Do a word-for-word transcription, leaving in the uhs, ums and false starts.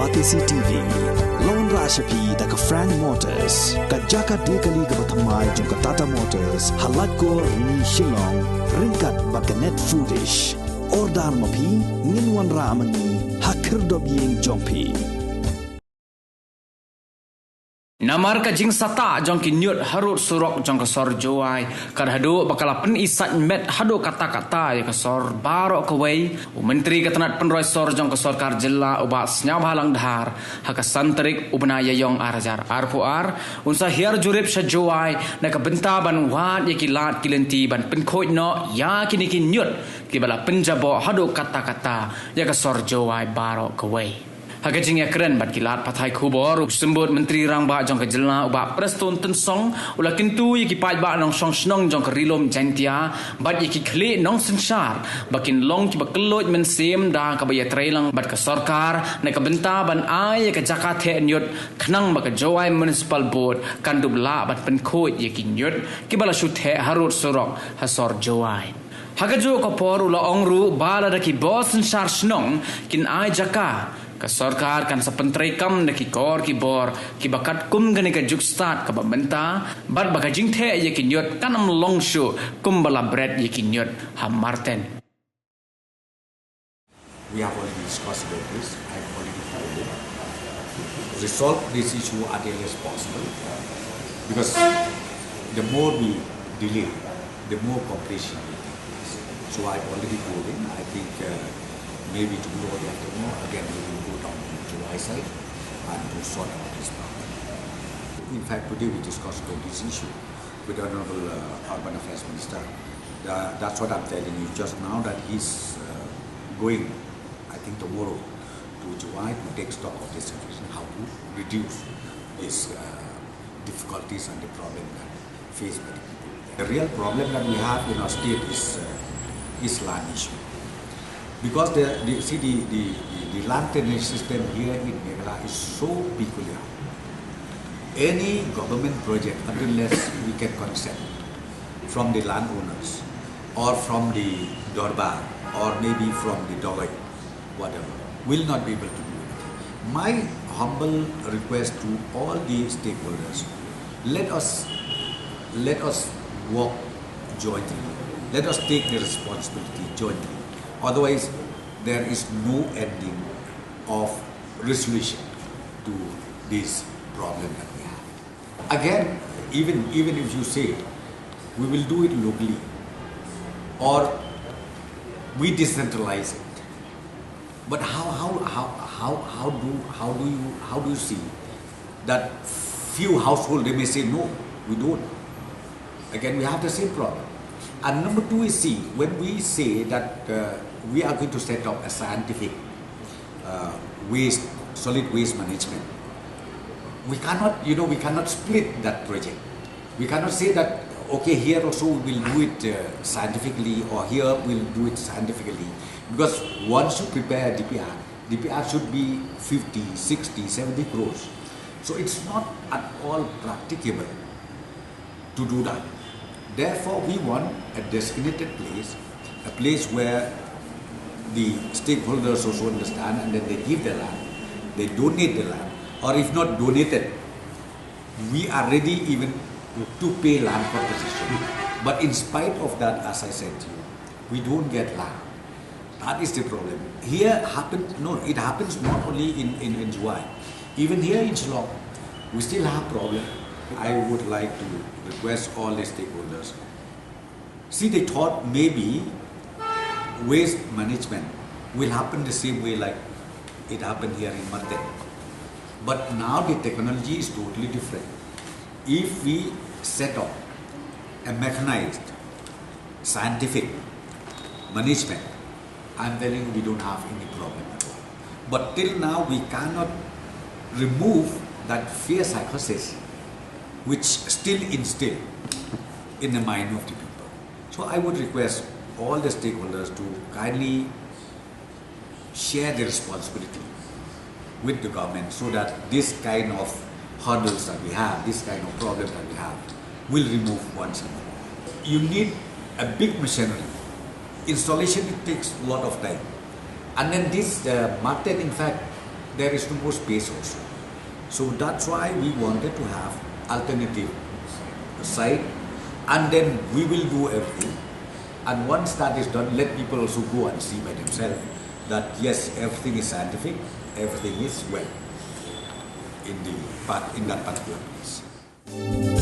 Batesi T V, la wanrah sha phi da ka Frank Motors, ka jaka die kali kaba thymmai jong ka Tata Motors, ha Laitkor Rni Shillong, ryngkat bad ka Net Foodish. Order ma phi, ngin wanrah ma ngi, ha khyrdop ïing jong phi. Namar ka jingsahtah jong ki ñiut harud surok jong ka sor Jowai, kat haduh ba ka la pyni sait met haduh katta katta ïa ka sor baroh kawei, u Myntri ka tnat pynroi sor jong ka sorkar jylla u Bah Sniawbhalang Dhar, ha ka san tarik u bnai Ïaïong ar hajar arphew ar, un sa hiar jurip sha Jowai, na ka bynta ban wad ïa ki lad ki lynti ban pynkhuid noh ïa kine ki ñiut kiba la pynjaboh haduh katta katta ïa ka sor Jowai baroh kawei. Ha ka jingïakren bad ki lad pathai khubor, u Symbud Myntri Rangbah jong ka jylla u Bah Prestone Tynsong, u la kyntu ïa ki paidbah nongshong shnong jong ka Ri Lum Jaiñtia bad ïa ki khlieh nongsynshar ba kin long kiba kylluid mynsiem da kaba ïatreilang bad ka sorkar na ka bynta ban ai ïa ka jaka theh ñiut, khnang ba ka Jowai Municipal Board kan dup lah ban pynkhuid ïa ki ñiut kiba la shu theh harud surok ha sor Jowai. Ha kajuh ka por u la ong ruh ba lada ki bor synshar shnong kin ai jaka, ka sorkar kan sa pyntreikam da ki kor ki bor kiba katkum kane ka juk stad kaba mynta, bad ba ka jingtheh ïa ki ñiut kan ym long shuh kumba la bret ïa ki ñiut ha Marten. We have already discussed about this. I've already told him. Resolve this issue as early as possible, because the more we delay, the more complication will take place. So I've already told him. I think uh, maybe tomorrow or the afternoon, again, we will go down to Jowai side and to sort out this problem. In fact, today we discussed about this issue with Honorable uh, Urban Affairs Minister. Tha- that's what I'm telling you just now, that he's uh, going, I think, tomorrow to Jowai to take stock of the situation, how to reduce these uh, difficulties and the problem that faced by the people. The real problem that we have in our state is, uh, is land issue. Because the, the, see, the, the, the, the land tenure system here in Meghalaya is so peculiar. Any government project, unless we can consent from the landowners or from the Dorbar or maybe from the Doloi, whatever, will not be able to do it. My humble request to all the stakeholders, let us, let us work jointly. Let us take the responsibility jointly. Otherwise, there is no ending of resolution to this problem that we have. Again, even, even if you say we will do it locally or we decentralize it, but how, how, how, how, how do, how do you, how do you see that few household, they may say, "No, we don't." Again, we have the same problem. And number two is, see, when we say that uh, we are going to set up a scientific uh, waste, solid waste management, we cannot, you know, we cannot split that project. We cannot say that, okay, here also we will do it uh, scientifically, or here we'll do it scientifically. Because once you prepare a D P R, D P R should be fifty, sixty, seventy crores. So it's not at all practicable to do that. Therefore, we want a designated place, a place where the stakeholders also understand, and then they give the land, they donate the land, or if not donated, we are ready even to pay land compensation. But in spite of that, as I said to you, we don't get land. That is the problem. Here happens, no, it happens not only in, in, in Jowai. Even here in Shillong, we still have problem. I would like to request all the stakeholders. See, they thought maybe waste management will happen the same way like it happened here in Marten. But now the technology is totally different. If we set up a mechanized scientific management, I'm telling you, we don't have any problem at all. But till now, we cannot remove that fear psychosis which still instilled in the mind of the people. So I would request all the stakeholders to kindly share the responsibility with the government so that this kind of hurdles that we have, this kind of problems that we have, will remove once and for all. You need a big machinery. Installation, it takes a lot of time. And then this uh, Marten, in fact, there is no more space also. So that's why we wanted to have alternative site, and then we will do everything. And once that is done, let people also go and see by themselves that yes, everything is scientific, everything is well in the part in that particular place.